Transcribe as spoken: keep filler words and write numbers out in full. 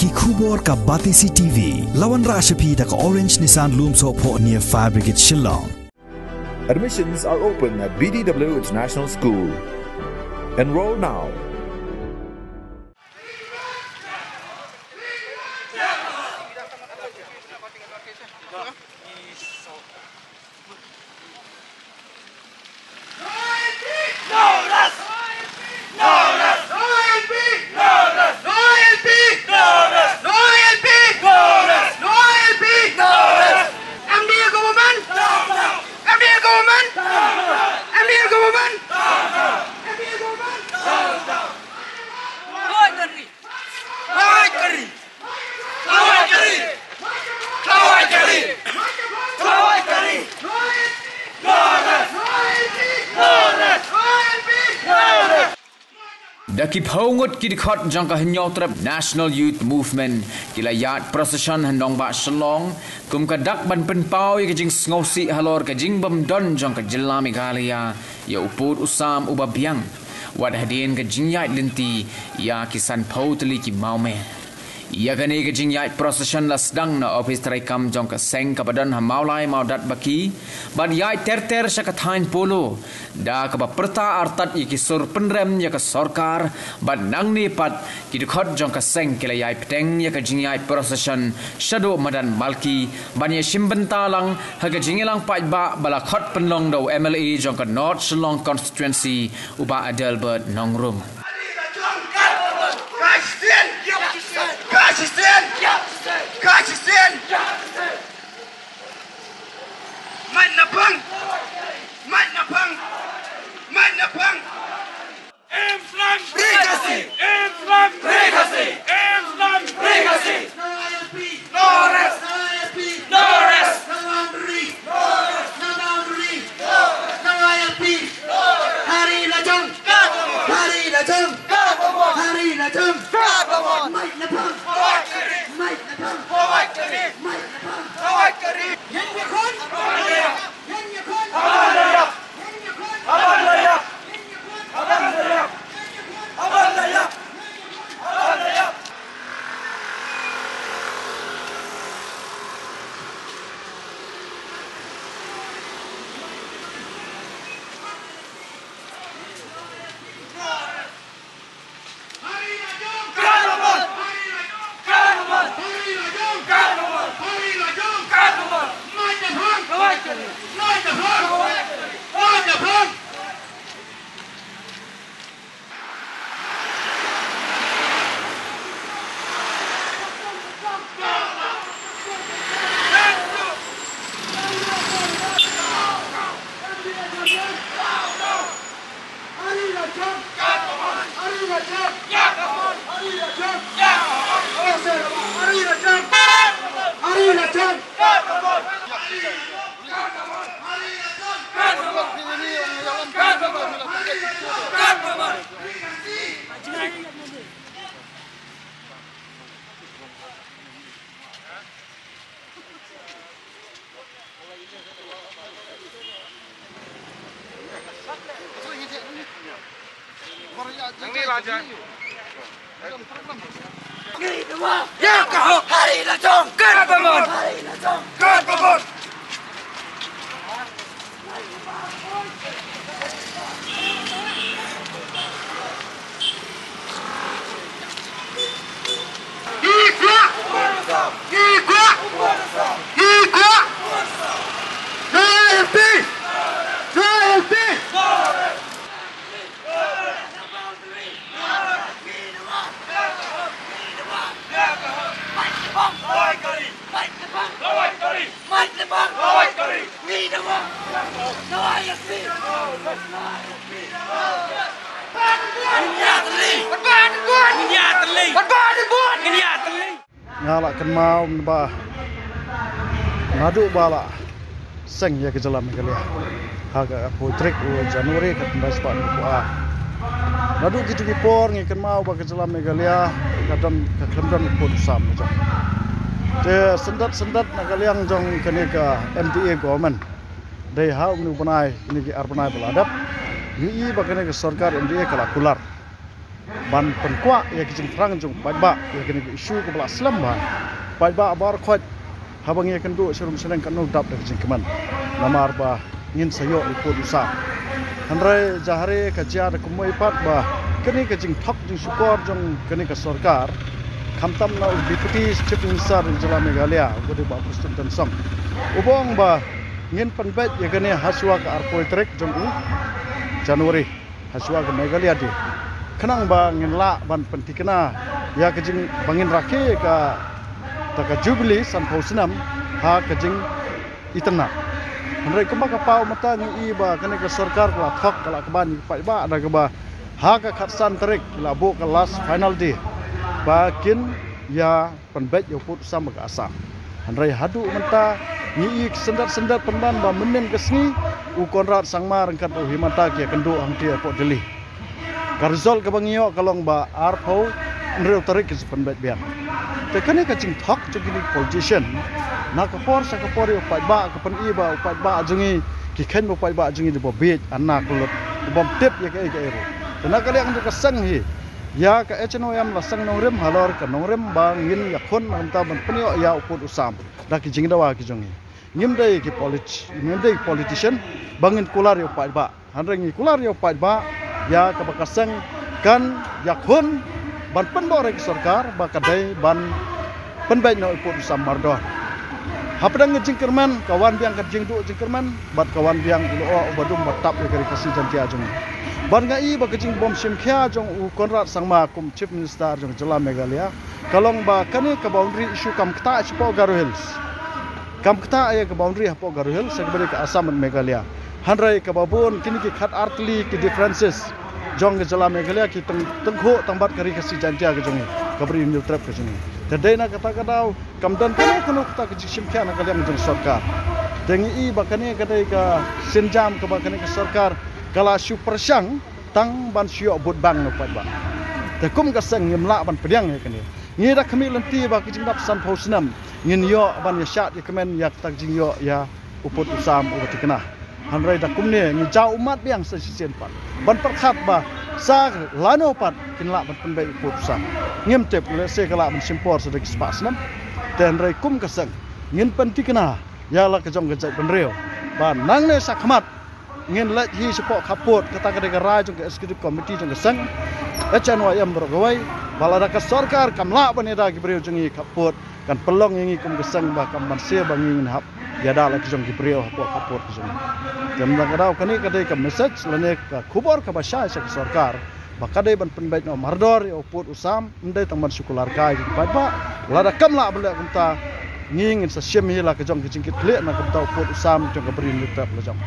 Ki khubor ka Batesi T V. La wanrah sha phi da ka Orange Nissan Lumsohphoh near Fire Brigade Shillong. Admissions are open at B D W International School. Enroll now. Da ki phew ngut ki dkhot jong ka Hynñiewtrep National Youth Movement ki la ïaid procession ha nongbah Shillong kum ka dak ban pynpaw ïa ka jingsngewsih halor ka jingbymdon jong ka jylla Meghalaya ïa u pud u sam uba biang, wat hadien ka jingïaid lynti ïa ki sanphew tylli ki mawmer. Ïa kane ka jingïaid procession la sdang na ophis treikam jong ka seng kaba don ha Mawlai Mawdatbaki bad ïaid ter ter sha ka thaiñ Polo, da kaba pyrta artat ïa ki sur pynrem ïa ka sorkar, bad nangne pat ki dkhot jong ka seng ki la ïai bteng ïa ka jingïaid procession shaduh madan Malki ban ïashim bynta lang ha ka jingïalang paidbah ba la khot pynlong da u M L A jong ka North Shillong Constituency, u Bah Adelbert Nongrum. Mait na pang! Mait na pang! Mait na pang! Islam Free Khasi! Islam Free Khasi! Islam Free Khasi! No I L P! No rest! No I L P! No rest! No boundary! No boundary! No I L P! Hari Lajong! Hari Lajong! Hari Lajong! Mait na pang! Mait na pang! Mait na pang! Mait na pang! Ïeng ïakhun! Ïeng ïakhun! Ïeng ïakhun! Hari Lajong! Hari Lajong! Hari Lajong! Nga la kynmaw mynba naduh ba la seng ïa ka jylla Meghalaya ha ka arphew tarik u January ka khyndai spah hynñiewphew ar. Naduh kito ki por ngi kynmaw ba ka jylla Meghalaya ka don, ka khlem don u pud u sam ka jong. Te syndat syndat na ka liang jong kane ka M D A government, dei ha une u bnai, kine ki ar bnai ba la dep, ngi i ba kane ka sorkar M D A ka la kular. ban pynkwah ïa ka jingthrang jong u paidbah ïa kane ka issue kaba la slem ba u paidbah baroh khoit haba ngi ïakynduh sharum shaneng katno dap da ka jingkmen. Namar ba ngin sa ïoh ïa u pud u sam. Hynrei jahare ka jia da kumwei pat ba kane ka jingthok jingshukor jong kane ka sorkar, khamtam na u Deputy Chief Minister jylla Meghalaya, u ba dei Bah Prestone Tynsong, u ba ong ba ngin pynbeit ïa kane ha shuwa ka arphew tarik jong u January ha shuwa ka Meghalaya Day, khnang ba ngin lah ban pyntikna ïa ka jing ba ngin rakhe ka ta ka Jubilee sanphew snem ha ka jingitynnad. Hynrei kumba ka paw mynta ngi i ba kane ka sorkar ka la thok, ka la kban ïa u paidbah da kaba ha ka khatsan tarik ki la buh ka last final day ba kin ïa pynbeit ïa u pud u sam ha ka Assam. Hynrei haduh mynta ngi i syndet syndet pynban ba mynhynnin ka sngi u Conrad Sangma ryngkat u Himanta ki ïakynduh hangtei hapoh Delhi. Ka result kaba ngi ïoh ka long ba arphew hynriew tarik ki sa pynbeit biang. Te kane ka jingthok jong kine ki politician, na ka por sha ka por ïa u paidbah, ka pyni ba u paidbah jong ngi, ki kheiñ ba u paidbah jong ngi dei ba bieit, ana ka lut, u bym tip ïa kaei kaei ruh. Te na ka liang jong ka seng hi, ïa ka H N Y M la seng nongrim halor ka nongrim ba ngin ïakhun na ka bynta ban pynïoh ïa u pud u sam da ki jingdawa ki jong ngi. Ngim dei ki polit-, ngim dei ki politician ba ngin kular ïa u paidbah. Hynrei ngi kular ïa u paidbah ïa kaba ka seng kan ïakhun ban pynbor ïa ka sorkar ba ka dei ban pynbeit noh ïa u pud u sam mardor. Hapdeng ka jingkyrmen ka wan biang ka jingduh jingkyrmen bad ka wan biang u lyoh uba dum ba tap ïa ka Ri Khasi Jaiñtia jong ngi. Bad nga i ba ka jingbym shim khia jong u Conrad Sangma kum Chief Minister jong ka jylla Meghalaya ka long ba kane ka boundary issue kam ktah shapoh Garo Hills. Kam ktah ïa ka boundary hapoh Garo Hills, sa kaba dei ka Assam bad Meghalaya. Hynrei kaba bun kine ki khat artylli ki differences jong ka jylla Meghalaya ki teng-, tyngkhuh tang bad ka Ri Khasi Jaiñtia ka jong ngi, ka Bri Hynñiewtrep ka jong ngi. Te dei na kata ka daw kam don kano kano kata ka jingshim khia na ka liang jong sorkar. Te ngi i ba kane ka dei ka sienjam kaba kane ka sorkar ka la shu pyrshang tang ban shu ïoh vote bank na u paidbah. Te kum ka seng ngim lah ban pdiang ïa kane. Ngi da khmih lynti ba ka jingdap sanphew snem ngin ïoh ban ïa shad ïa kmen ïa kata ka jingïoh ïa u pud u sam uba tikna. Hynrei da kumne ngi jaw ummat biang sa shisien pat ban pyrkhat ba sa lano pat kin lah ban pynbeit u pud u sam. Ngim tip, lehse ka lah ban shim por sa da ki spah snem. Te hynrei kum ka seng ngin pyntikna ïa la ka jong ka jaitbynriew ba nangne shakhmat ngin leit hi shapoh khappud, kata ka dei ka rai jong ka Executive Committee jong ka seng, H N Y M baroh kawei, ba lada ka sorkar kam lah ban ïada ki briew jong ngi khappud, kan pynlong ïa ngi kum ka seng ba kam banse ba ngi ngin hap ïada la ki jong ki briew hapoh khappud ki jong ngi. Te mynta ka daw kane ka dei ka message lane ka khubor kaba shai sha ka sorkar ba ka dei ban pynbeit noh mardor ïa u pud u sam, ym dei tang ban shu kular kai ki paidbah. Lada kam lah ban leh kumta, ngi ngin sa shim hi la ka jong ka jingkitkhlieh na ka bynta u pud u sam jong ka Bri Hynñiewtrep la jong.